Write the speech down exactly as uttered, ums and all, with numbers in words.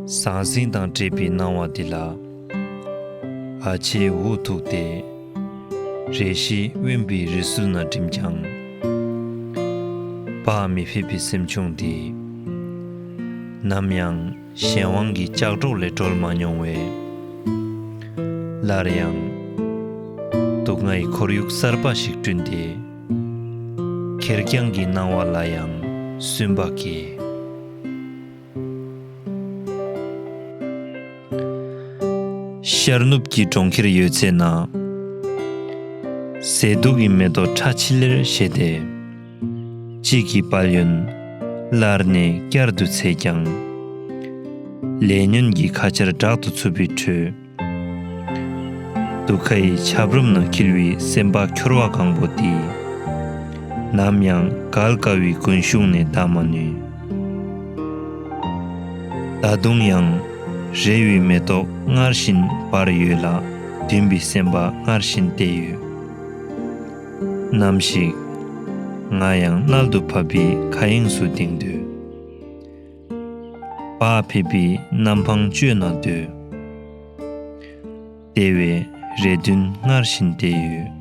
ཟང་ཟིང་དང་བྲལ་བའི་སྣང་བ་འདི་ལ། ཨ་ཆེ་འུ་ཐུག་སྟེ། རེ་ཞིག་དབེན་པའི་རི་སུལ་ན་འགྲིམ་ཀྱང་། བག་མི་ཕེབས་པའི་སེམས་བྱུང་འདི། ནམ་ཡང་གཞན་དབང་གི་ལྕགས་སྒྲོག་ལས་སྒྲོལ་མ་མྱོང་བས། སླར་ཡང་། སྡུག་བསྔལ་གྱི་ཁོར་ཡུག་གསར་པ་ཞིག་བསྐྲུན་ཏེ། ཁེར་རྐྱང་གི་སྣང་བ་ལ་ཡང་སུན་པ་སྐྱེས། ཤར་ནུབ་ཀྱི་གྲོང་ཁྱེར་ཡོད་ཚད་ན། ཟས་དུག་གི་མེ་ཏོག་ཁྲ་ཆིལ་ལེར་བཞད་དེ། དཔྱིད་ཀྱི་དཔལ་ཡོན་སླར་ནས་བསྐྱར་དུ་ཚེས་ཀྱང་། ལས་ཉོན་གྱི་ཁ་ཆར་དྲག་ཏུ་འཚུབ་པའི་ཁྲོད། སྡུག་ཁའི་ཆབ་རོམ་ན་འཁྱིལ་བའི་སེམས་པ་འཁྱོར་བ་གང་པོ་དེས། ནམ་ཡང་འགལ་དཀའ་བའི་རྒུན་ཤུགས་ནས་འདའ་མ་ནུས། ད་དུང་ཡང་རེ་བའི་མེ་ཏོག་སྔར་བཞིན་འབར་ཡོད་ལ། འདུན་པའི་སེམས་པ་སྔར་བཞིན་བརྟས་ཡོད། ནམ་ཞིག་ང་ཡང་མནལ་དུ་ཕབ་པའི་མཁའ་དབྱིངས་སུ་ལྡིང་འདོད། བག་ཕེབས་པའི་གནམ་འཕང་གཅོད་ན་འདོད། བདེ་བའི་རེ་འདུན་སྔར་བཞིན་བརྟས་ཡོད།